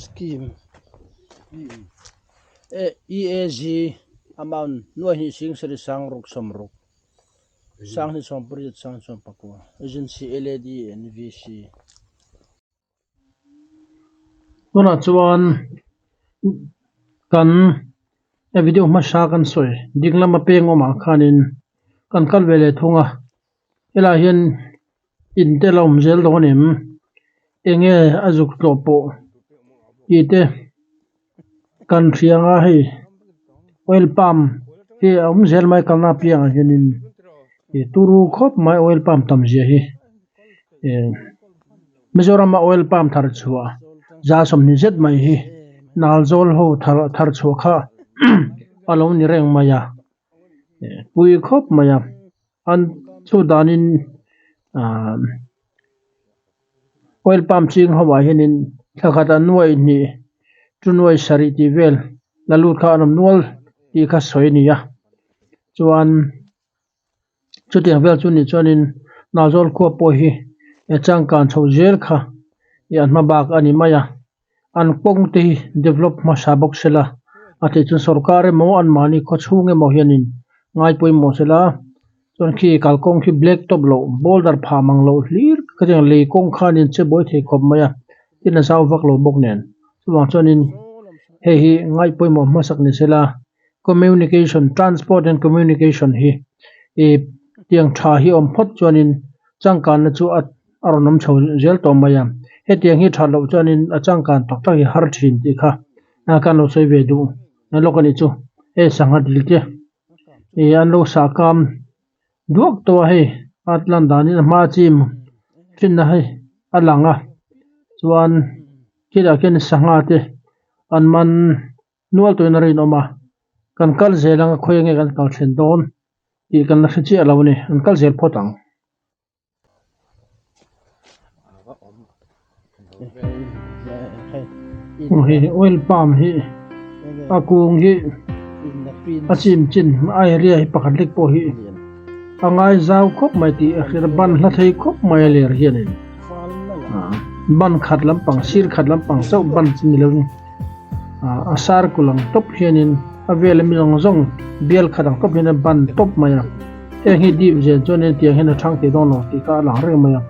Scheme EAG amount nuai hnih sing sarih sang ruk sawm ruk sang hnih sawm pariat sang hnih sawm pakua Agency LAD and VC. Tunah chuan kan video hmasa kan sawi ding lama peng awmah khanin kan kal ve leh thung a helaiah hian in te la awm zel dawn em eng nge a zuk tlawh pawh tih te kan hria ang a hei oil palm hi a awm zel mai kalna apiangah hianin ih turu khawp mai oil palm tam zia hi eh Mizoram a oil palm thar chhuah za sawmhnih zet mai hi nalzawl ho thar thar chhuah kha a lo ni reng mai a pui khawp mai a an chu danin ah oil palm ching ho ah hianin thla khat ah nuai hnih chu nuai sarih tih vel la lut kha an awm nual tih kha sawi a ni a chuan chutiang vel chu nih chuanin Nazawl khua pawh hi changkan chho zel kha ih an hma bak a ni mai a an kawng te hi develop hmasa bawk sela a theih chuan sorkar emaw anmahni khaw chhung emaw hianin ngai pawimawh sela chuan khi kalkawng khi black top loh boulder phah mang loh hlir khatiang lei kawng khanin che buai thei khawp mai a tin a zau vak lo bawk nen chuvang chuanin hei hi ngai pawimawh hmasak ni sela communication transport and communication hi ih tiang tha hi awm phawt chuanin changkanna chu a a rawn awm chho zel tawh mai a hetiang hi that loh chuanin a changkan tak tak hi har thin tih kha kan lo sawi ve duh lawk a nih chu hei sangha dil te ih an lo sah kam duak tawh a hei a lan danin a hma chim thinna hei a lang a chuan khilaiah khian sangha te an man Nual tuin a rinawm a, kan kal zel anga khawi nge kan kal thlen dawn tih kan la hre chiah lo a ni, an kal zel phawt ang. Hei oil palm hi a kung hi a chim chin a area hi pakhat lek pawh hi a ngai zau khawp mai tih a hriat a, ban hla thei khawp mai a ler hianin ban khat lampang sir khat lampang chauh ban chu ni lovin. A sar kul ang tawp hianin a vel ami zawng zawng bial khat ang tawp hian a ban tawp mai a heng hi dip zen chuanin tiang hian a thang thei dawn lo tih kha a lang reng mai a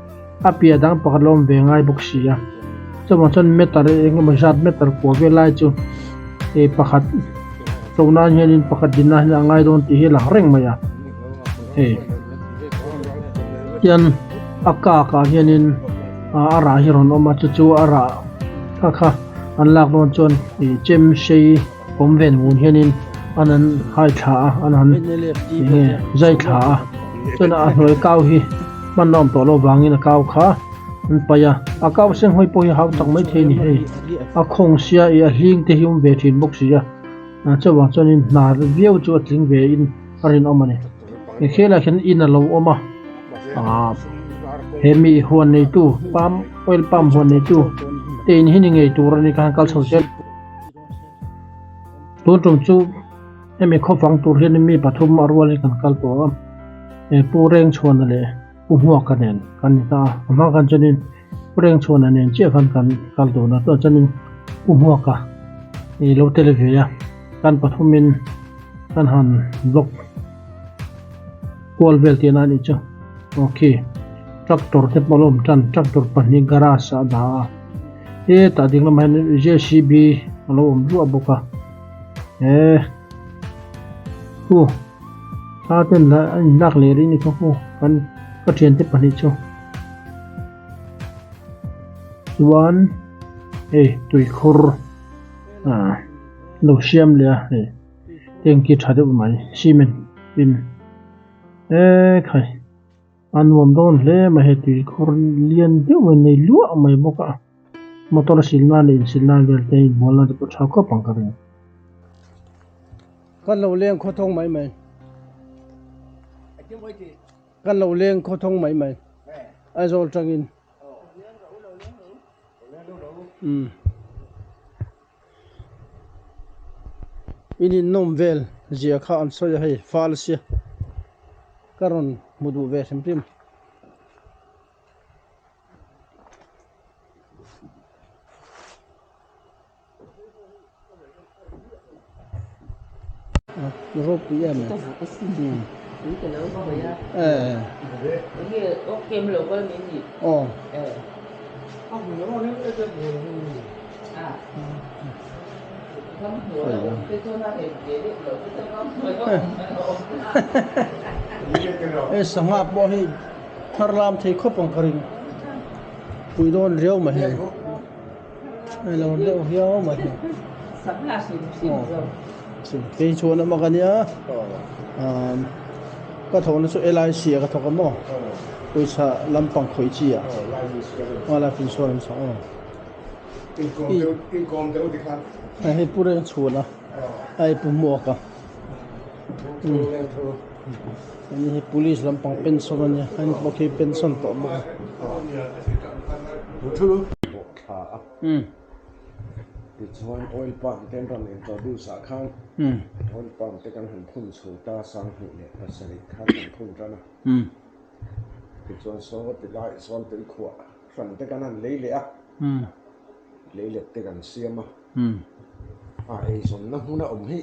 a piah dang pakhat lo awm ve ngai bawk si a chuvang chuan meter eng emaw zat meter kua vel lai chu hei pakhat to nan hianin pakhat din nan hian a ngai dawn tih hi a lang reng mai a hei tian a kak ah hianin a rah hi a rawn awm a chu chu a rah kha kha. An lak dawn chuan ih chem sei awm ven ngun hianin an han hai thla a an han enge zai thla a chuan a hnuai kau hi hman a awm tawh loh vangin a kau kha an paih a a kau seng hawi pawh hi a hau tak maithei a ni hei a khawng sia ih a hling te hi awm ve thin bawk si a chuvang chuanin hna viau chu a tling ve in a rinawm a ni he khelaiah hian in a lo awm a ah he mi huan neitu palm oil palm huan neitu te in hi ni ngei tur a ni khan kal chho zel tun tum chu hemi khawfang tur hian mi pathum a rual hi kan kal tawh a he pu Rengchhuana leh pu Hmuaka nen kan ni ta a a hma khan chuanin pu Rengchhuana nen chiah khan kan kal dun a tunah chuanin pu Hmuaka ih lo tel ve a kan pathumin kan han vlog kual vel tihna a nih chu okay tractor te pawh a lo awm tan tractor pahnih garage ah a dah a hetah ding lamah hian J C B a lo awm duah bawk a he hu thla ten lah a in lak leh rih a ni kha hu kan ka thiante pahnih chu chuan hei tuikhur ah lo siam leh a hei. Tanky tha deuh mai cement in eee khai a nuam dawn hle mai hei tui khur lian deuh mai nei luah mai bawk a motor sil nan leh insil nan vel te inbual nan te pawh tha khawp ang ka ring. Kan lo leng khaw thawng mai mai kan lo leng khaw thawng mai mai Aizawl tangin umm. In innawm vel zia kha an sawi a hei fal sia ka rawn hmu duh ve hrim hrim. Ropui em aw. Hei sangha pawh hi thar lam thei khawp ang ka ring pui dawn riau mai hei hei lo deuh viau mai hei kei chuan a mak ania ka thawhna chu L I C ah ka thawk a maw pawisa lampang khawih chi ah life insurance ah aw. Hei pu reng chhun a hei pu hmuak a ani hi police lampang pension ania ani pawh khi pension tawh bawk a. Tichuan oil palm te an rawn introduce ah khan oil palm te kan han phun chho ta 2007 khan kan phun tan a tichuan saw ti lai sawn tuikhuah Hran te kan han lei leh a, lei let te kan siam a, a eizawnna hmuna awm hi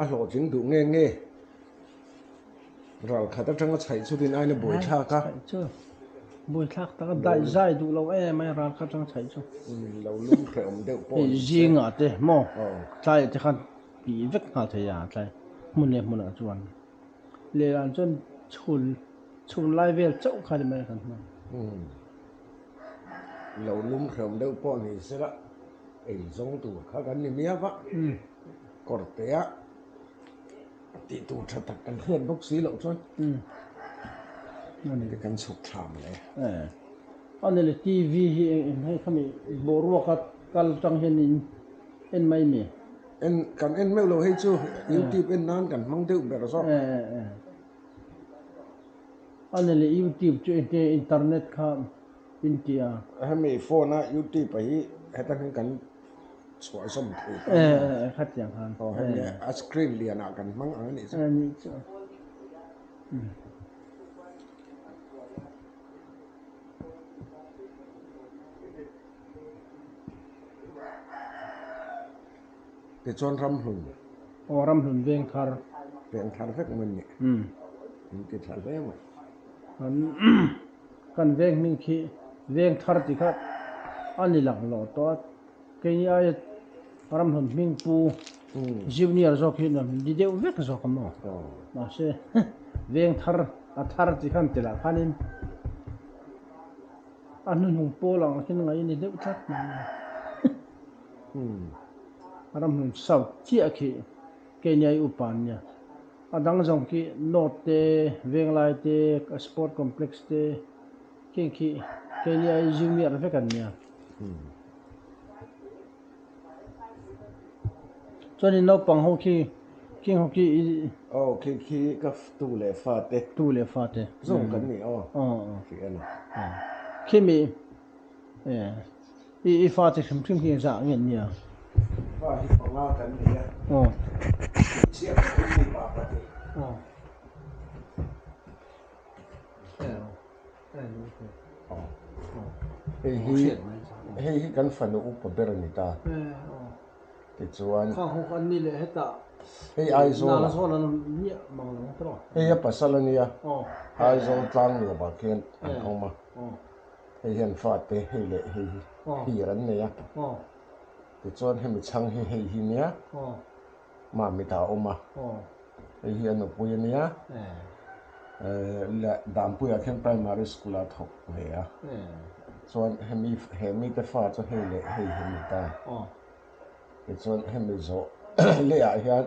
a hlawhtling duh nge nge ral khat atanga chhaih chu din aina buai thlak a. Chhaih chu buai thlak tak a, daih zai duh lo em a ral khat atanga chhaih chu. Lo lum hrehawm deuh pawh ni se. Zingah te maw tlaiah te khan tih vek nghal thei a tlai hmun leh hmunah chuan. Lehlan chuan chhun chhun lai vel chauh kha ni mai kan hman. Umm lo lum hrehawm deuh pawh ni sela ei zawng tur kha kan ni miau a, kawr tea tih tur tha tak kan hriat bawk si loh chuan ti kan chhuk tha mai. A ni le TV hi eng eng hei khami boruaka kal tang hian in en mai mi? En kan en meuh lo hei chu youtube en nan kan hmang deuh ber zawk. A ni le youtube chu enge internet kha in ti a. Hemi phone a youtube a hi heta hian kan chhuah zawm thei ta. Khatiang khan. Aw hemi a screen lian ah kan hmang ang a nih chu. A nih chu. Tichuan Ramhlun. Aw Ramhlun veng thar. Veng thar vek mai ni. In ti tha hle mai. Kan kan veng hming khi veng thar ti kha a ni lang lo tawh a. Keini aia Ramhlun hming pu junior zawk hi nuam ni deuh vek zawk a maw. Mahse veng thar a thar ti khan telh ah khanin A hnuhnung pawl ang hian ngaih a ni deuh tlat mai a. Ramhlun South chiah khi keini ai upa an nia. A dang zawng khi North te, Venglai te, Sport Complex te kheng khi keini ai junior vek an nia. Chuanin naupang ho khi khing ho khi i. Aw khi khi ka tu leh fa te. Tu leh fa te. Zawng kan ni aw. Khi a ni. Khi mi i i fa te hrim hrim khi zah nge an nia. Fa hi panga kan nei a. Aw. Chiah kan ni pa pahnih. Aw. Hei hi hei hi kan fanu upa ber a ni ta tichuan hei Aizawl ah hei a pasal a nia Aizawl tlang nuam ah khian an awm a hei hian fate hei leh hei hi hlir an nei a tichuan hemi chhang hi hei hi nia Mamit ah a awm a hei hi a nupui a nia leh Dampuiah khian primary school ah a thawk ve a chuan hemi he mite fa chu hei leh hei hi a ni ta tichuan hemi zawh leh ah hian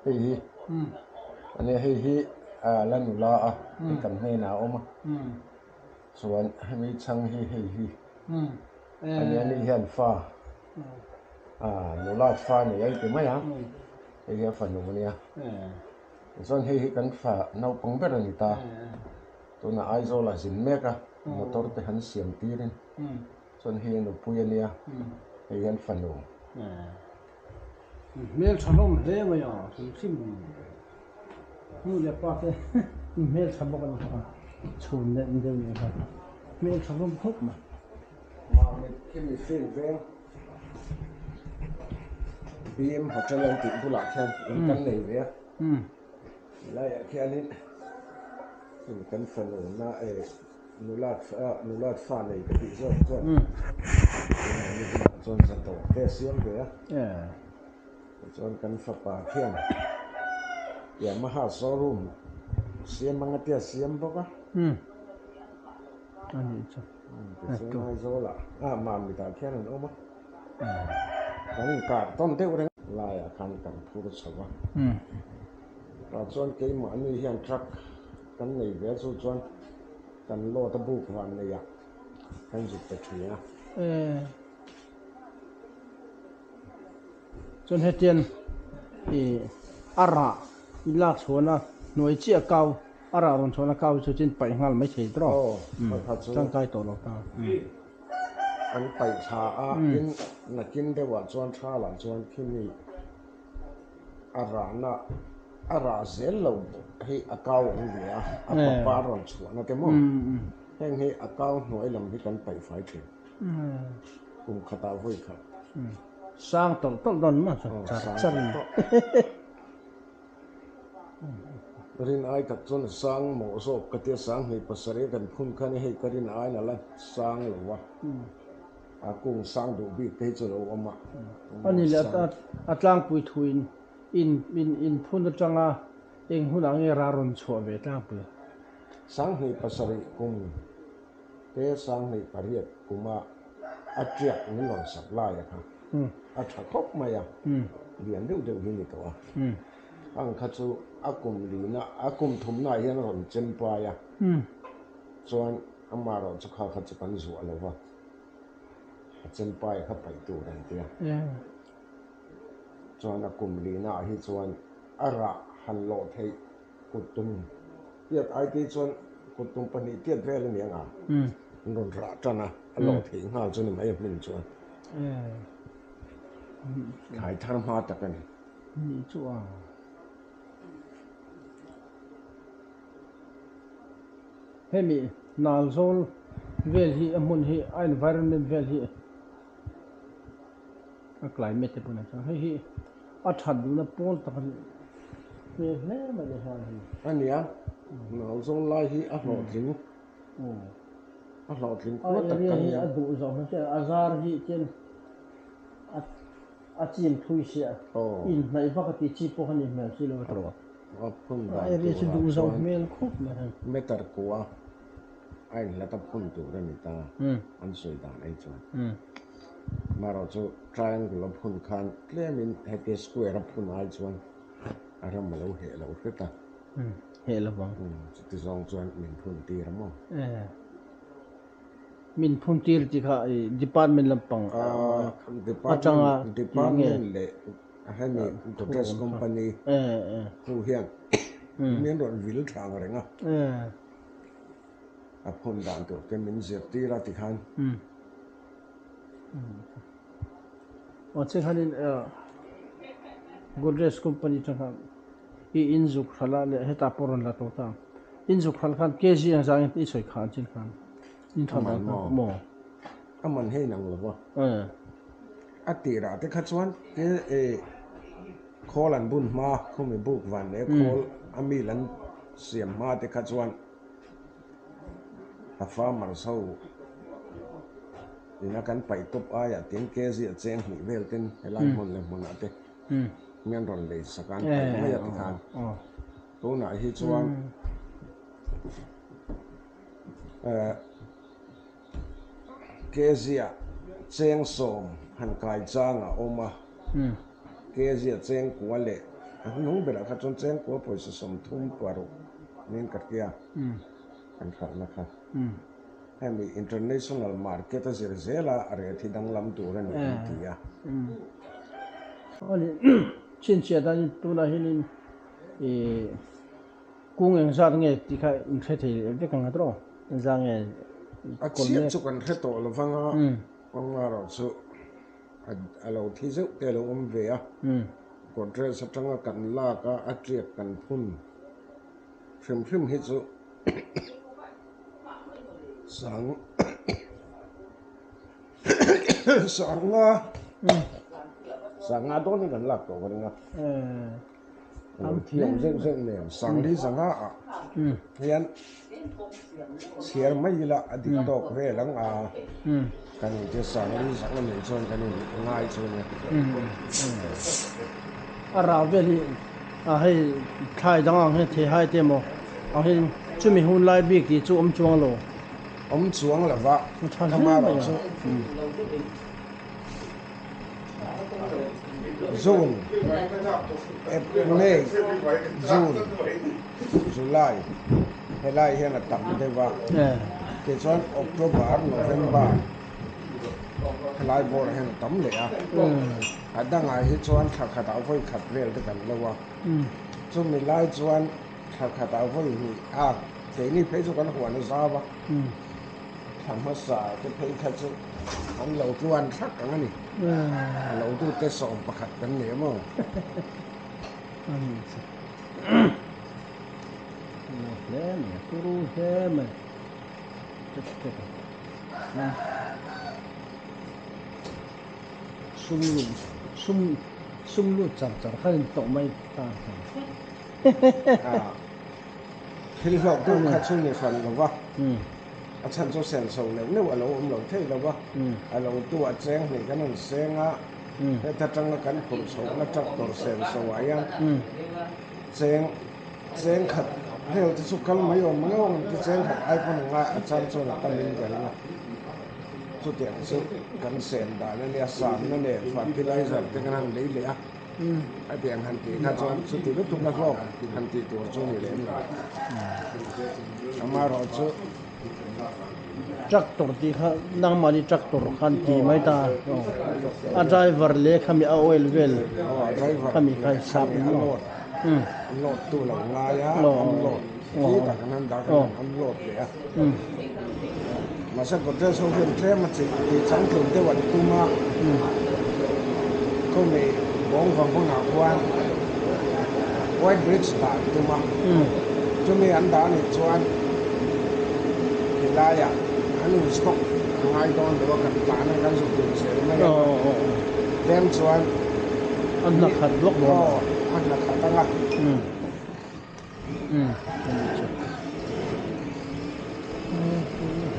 hei hi ania hei hi la nula a hei kan hnenah a awm a chuan hemi chhang hi hei hi ania ni hian fa. Nula fa nei a ti mai a, hei hi a fanu a nia. Tichuan hei hi kan fa naupang ber a ni ta. Tunah Aizawl ah zin mek a, motor te han siam tirin. Chuan hei a nupui a nia, hei hian fanu. Hmeltha hlawm hle mai a, hrim hrim nu leh pa te hmeltha bawk a ni kha, chhun leh deuh leh kha hmeltha hlawm khawp mai. Mamit khi mihring veng. BM Hotel an tih bulah khian in kan nei ve a, helaiah khianin in kan fanu na eh nulat nulat fa nei ka tih zawk chuan tunah ni hunah chuan zatawh te a siam ve a, tichuan kan fapa khian Yamaha showroom siam anga te a siam bawk a. Tichuan Aizawlah ah Mamitah khian an awm a, kan inkar tawn deuh reng laiah khan kan phur chho a, tah chuan keimahni hian truck kan nei ve chu chuan kan load a buk van neih ah kan zuk ta thin a. Chuan hetian ih a rah lak chhuahna hnuai chiah kau a rah rawn chhuahna kau chu chin paih nghal mai thei tawh tangkai tawh lo ta. An paih thla a tin nakin deuhah chuan thalah chuan khimi a rahna a rah zel lo hi a kau ang ve a a papa a rawn chhuahna te maw heng hi a kau hnuai lam hi kan paih fai thin. Kum khatah vawi khat. Sang tawlh tawlh dawn maw chu char char in. Rin ai tak chuan a sang mawh zawk ka tia sang hnih pasarih kan phun khan hei ka rin aiin a la sang lo va. A kung sang duh bik te hi chu lo awm a. Ani leh a tlangpui thu in in in phun atanga eng hunah nge ra rawn chhuah ve tlangpui. 2007 kum Te 2008 kuma a tiak min rawn sak lai a kha a tha khawp mai a, lian deuh deuh hi ni tawh a. Ang kha chu a kum lina a kum thumnaah hian a rawn chem pai a, chuan amaherawh chu kha kha chu kan zuah lo va, a chem pai kha paih tur an tia. Chuan a kum linaah hi chuan a rah han lawh theih Kut tum tiat ai te chuan kut tum pahnih tiat vel a ni ang a, an rawn rah tan a, a lawh theih nghal chu ni mai a hmin chuan. Thlai thar hma tak a ni. Ni chu a. Hemi Nalzawl vel hi a hmun hi a environment vel hi a climate te pawh nen chuan hei hi a that duhna pawl tak a ni hmel hle mai le hian hei. A nia, Nalzawl lai hi a hlawhtling a hlawhtling kuat tak ka nia. A duh zawh hmel chiah a zar hi chuan a a chim thui sia inhnaih vak a tih chi pawh a nih hmel si lo a tawh. A phun dan turah chuan duh zawh hmel khawp mai hei. Meter kua a inhlat a phun tur a ni ta an sawi dan ei chuan. Marawh chu triangle a phun khan tlemin heti square a phun ai chuan a ram a lo heh lo hret a. Heh lo vang. Chuti zawng chuan min phun tir a maw? Min phun tir tih kha department lampang atanga Department leh hemi Godrej company ho hian min rawn vil tha ang reng a. A phun dan tur te min zirtir a tikhan. Aw che khanin Godrej company atang khan i in zuk hralh a leh hetah pawh rawn la tawh ta ang. In zuk hralh khan kg ang zangin i sawi kha ang chin khan in hralh dan kha maw? A man hei nang lo va. A tirah te kha chuan ke e khawl an bun hma khumi buk van leh khawl a mil an siam hma te kha chuan A farmers ho ina kan paih tawp aiah tin kg a cheng hnih vel ten helai hmun leh hmunah te mi an rawn lei sak a an paih mai a tikhan tunah hi chuan eh kg a cheng sawm han kai chang a awm a kg a cheng kua leh a hnung berah kha chuan cheng kua pawisa sawmthum paruk niin ka hria. Kan hralhna kha hemi international market a zir zel a, a rate hi danglam tur a ni an ti a. Ani chhinchhiah danin tunah hianin ih kung engzat nge tih kha in hre thei leh vek ang a tawh engzat nge A chhiat chu kan hre tawh lo vang a, kawngmarawh chu a lo thi zeuh te a lo awm ve a, Godrej atanga kan lak a, a tiak kan phun. Hrim hrim hi chu sang sanga Sanga dawn hi kan lak tawh ka ring a. Lo thi awm zeuh zeuh nen Sangli zanga ah hian chhiar mai ila a dik tawk vel ang a kan inti Sangli zanga nei chuan kan in ngai chu ania. A rah vel hi a hei thlai dang ang hian thei hai te emaw ang hian chumi hun lai bik tih chu awm chuang lo. Awm chuang lova amaherawh chu. June, April, May, June, July helai hian a tam deuh a, tichuan October, November helai bawrah hian a tam leh a, a dangah hi chuan thla khatah vawi khat vel te kan lo a, chumi lai chuan thla khatah vawi hnih a keini phei chu kan huan a zau a. Thla hmasa te phei kha chu an lo tluan thlak ang a ni. A lo dute 11 kan ni a maw? Sum lut char char kha in tawh mai ta. Thil hlawk deuh kha chu ni hran lo va, a chhan chu senso neuh neuh a lo awm lo thei lo va, a lo tu a cheng hnih kan han seng a, heta tanga kan phurh chhohna tractor senso ah hian cheng cheng khat vel te chu kal mai awm ang ang te cheng khat ai pawn a ngai a chang chuan a tam in ka ring a, chutiang chu kan sen dan a nia, samna nen fertilizer te kan han lei leh a. A tiang han tih kha chuan chuti lutuk a hlawk han tih tur chu ni lem lo. Amaherawh chu. Tractor tih kha nangmahni tractor khan ti mai ta a driver leh khami a oil vel khami kha sap a load a load tu lo ngai a an load khi tak an han dah khan an load leh a mahse Godrej ho hian tlem a chih tih changtlung deuh an tum a khawmei bawng vang hunah khuan white bridge dah an tum a chumi an dah anih chuan helaiah an in stock a ngai dawn lo a kan tlan a kan zuk dun zel mai a tlem chuan a hna khat bawk dawn aw a hna khat ang a.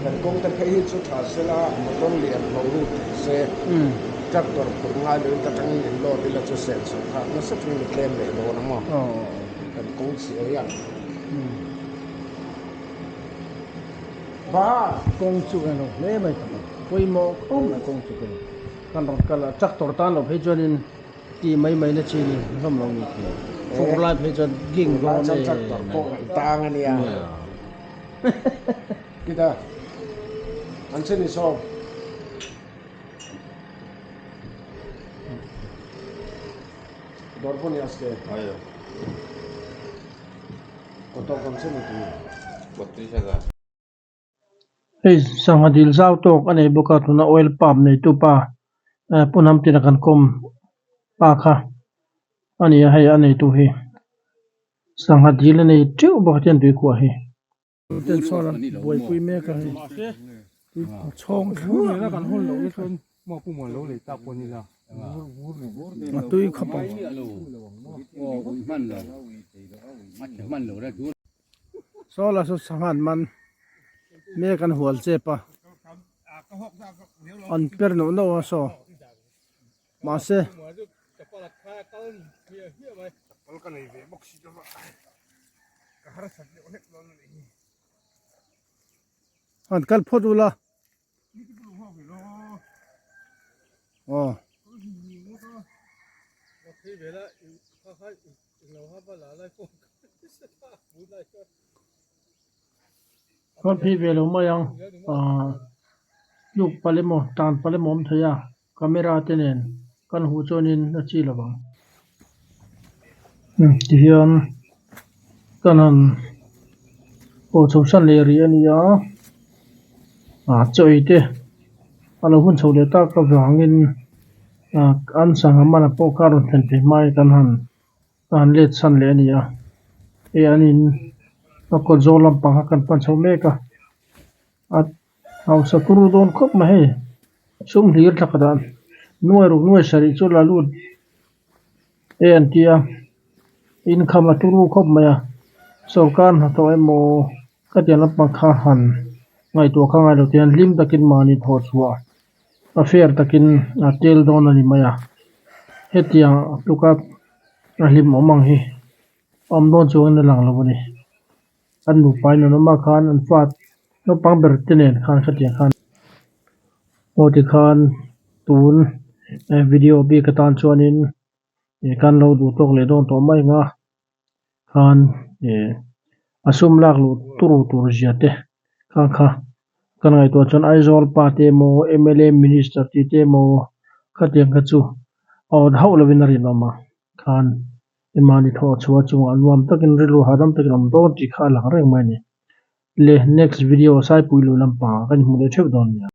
Kan kawng te phei hi chu tha sela motor lian ho lut thei se tractor phurh ngai loin ta tangin in load ila chu sen chho kha nasa takin i tlem leh dawn a maw kan kawng chhia hian Bahar kawng chu eng lo hle mai tak a pawimawh khawp mai kawng chu kei kan rawn kal a tractor tan lo phei chuanin Tih mai mai na chi ni hlawm lo ni khi. Fur lai phei chuan ging dawn e. Tractor pawh kan tang a nia. Kita an che ni sawm. Dawr pawh ni aske. Koto kam che ni tu. Hei sangha dil zau tawk a nei bawk a tuna oil pump neitu pa pu hnam tina kan kawm pa kha a ni a hei a neitu hi sangha dil a nei teuh bawk a tian tuikhuah hi. Ten chuan an buaipui mek a hei chhawng a tui khawp ang. Saw la saw sangha an man mek an hual chep a an per neuh neuh a saw mahse an kal phawt ula aw. Khaw phei ve lo mai ang ahh tluk palh emaw tan palh emaw awm thei a camera te nen kan huh chuanin a chi lo ang tihian kan han haw chho san leh rih a ni a ah chaw ei te a lo hun chho leh tak avangin ah an sangha man pawh kha a rawn thlen phei hma in kan han. A han let chhan leh a ni a, hei an in a kawt zawl lampang kha kan pan chho mek a, a hausa turu dawn khawp mai hei sum hlir thla khat ah nuai ruk nuai sarih chu la lut. e an ti a, income a turu khawp mai a, sorkar hnathawh emaw ka tiang lampang kha han ngaihtuah kha ngai lo te hian hlim takin mahni thawh chhuah a fair takin a tel dawn a ni mai a, hetiang tluka a hlimawm ang hi awm dawn chuangin a lang lo a ni. An nupa in an awm a khan an fa naupang ber te nen khan khatiang khan aw tikhan tun video bik atan chuanin ih kan lo duh tawk leh dawn tawh mai ang a khan ih a sum lak luh turu tur zia te kha kha kan ngaihtuah chuan Aizawl pa te emaw M_L_A minister tih te emaw khatiang kha chu a awt hauh lovin a rinawm a khan. Mahni thawh chhuah chungah nuam takin rilru hahdam takin awm dawn tih kha a lang reng mai a ni. Le next video Saipui luh lampangah kan inhmu leh theuh dawn nia.